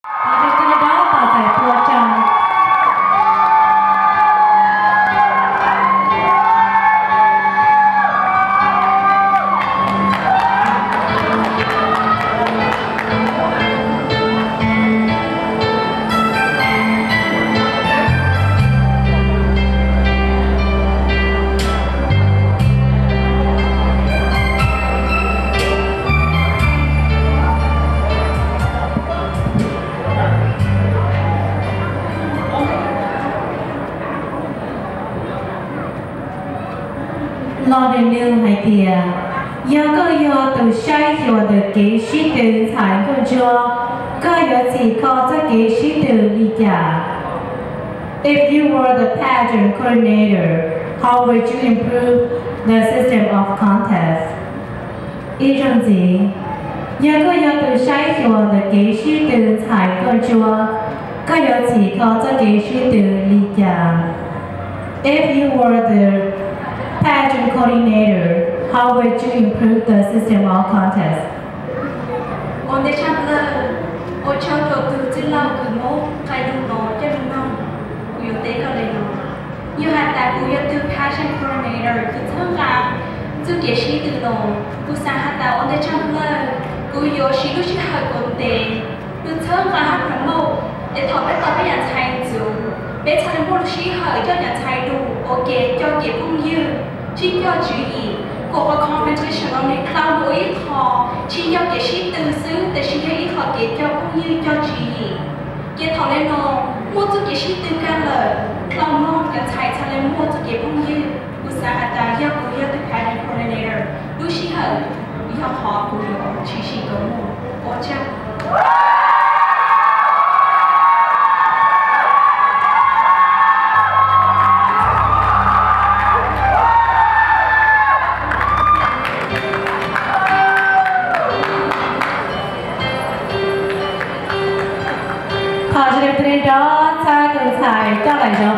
Thov tus tij laug Dob tau txais pua rau. Los ntawm nws hais tias, yog koj yog tus saib xyuas ntawm kev sib tw ntxhais nkauj ntsuab, koj yuav txhim kho txoj kev sib tw li cas? If you were the pageant coordinator, how would you improve the system of contest? Ib zaug ntxiv, yog koj yog tus saib xyuas ntawm kev sib tw ntxhais nkauj ntsuab, koj yuav txhim kho txoj kev sib tw li cas? If you were the pageant coordinator, how would you improve the system of contest? Ua ntej tshaj plaws, ua tsaug rau tus txwj laug kws muab nqe lus no coj los noog, kuv yuav teb koj li no. Yog has tas kuv yog tus pageant coordinator kws txhawb nqa txuj kev sib tw no, kuv xav has tas ua ntej tshaj plaws kuv yuav siv lub sij hawm kom ntev, kuv txhawb nqa hab promote, es thaum peb tau peb yam ntxhais ntxuv, peb txhaj le muaj lub sij hawm coj yam ntxhais lug ua ke coj kev phooj ywg, sib coj tswv yim, kom qhov competition no nws tau mus ib qho, tsis yog kev sib tw xwb tab sis yog ib qho kev coj phooj ywg coj tswv yim. Ces thaum le no muaj txuj kev sib tw kag lawm, tau mloog yam ntxhais txhaj le muaj txuj kev phooj ywg. Kuv xav has tas yog kuv yog tus pageant coordinator, lub sij hawm yog qhov kuv yuav tshwm sim kom mus. Ua tsaug. Thov sawv daws pab nrog txhawb tus ntxhais coj los zov